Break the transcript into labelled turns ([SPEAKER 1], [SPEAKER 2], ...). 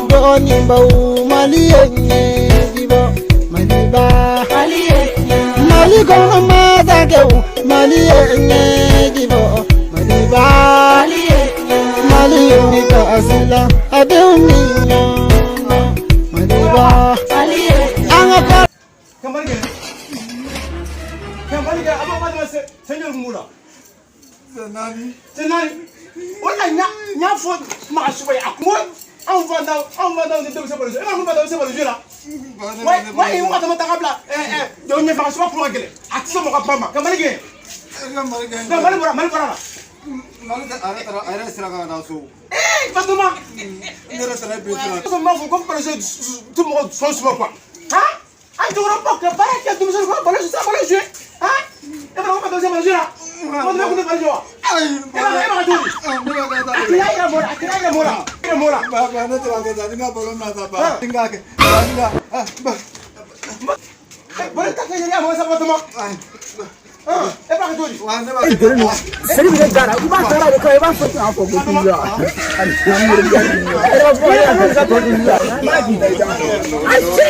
[SPEAKER 1] Dɔɔnin baw Mali ye ɲɛjibɔ Maliba Mali kɔnɔ masakɛw Mali ye ɲɛjibɔ Maliba Mali ye ni kasi la a denw ni ɲɔgɔn Maliba an ka taa.
[SPEAKER 2] Kambali kɛ kambali kɛ a b'a fɔ sɛɲɛ kun b'o la.
[SPEAKER 3] Naani.
[SPEAKER 2] Sen naani o la n y'a fɔ Magasuba ye a kun anw fa anw fa ni denmisɛn balo e ma kun fa denmisɛn balo la wa wa i waati ma taga bila jɔn ɲɛfɛ Magasuba kuma ka gɛlɛn a tɛ se mɔgɔ kuma ma kambali kɛ.
[SPEAKER 3] Mali kɛ.
[SPEAKER 2] Mali bɔra Mali bɔra la.
[SPEAKER 3] Mali tɛ a yɛrɛ taara a yɛrɛ sira ka na so.
[SPEAKER 2] Ee Fatuma.
[SPEAKER 3] Ne yɛrɛ taara bi sira.
[SPEAKER 2] N b'a fɔ ko balo ti mɔgɔ sɔn suma quoi han an cɛkɔrɔba ka baara kɛ denmisɛnnin ko balo sisan balo jouer han e fana ko ka denmisɛn balo jouer la ko ne kun tɛ balo jouer wa.
[SPEAKER 3] Ayi.
[SPEAKER 2] E b'a kɛ cogo di?
[SPEAKER 3] Ne b'a kɛ tan.
[SPEAKER 2] A kɛra yɛrɛ mɔ la a kɛra yɛrɛ mɔ la yɛrɛ mɔ la.
[SPEAKER 3] Ba ba ne taara kɛ tan ni n ka balo bɛna taa ba. N k'a kɛ ba n ka ba.
[SPEAKER 2] Balo ta kɛ yɛrɛ mɔ sa Fatuma e b'a kɛ cogo di?
[SPEAKER 3] Wa ne b'a kɛ.
[SPEAKER 4] Seli bɛ kɛ gara i b'a taara de kɔ i b'a fɔ ten a fɔ ko k'i jɔ e yɛrɛ b'a fɔ e yɛrɛ ko k'i jɔ n b'a k'i jɔ a se.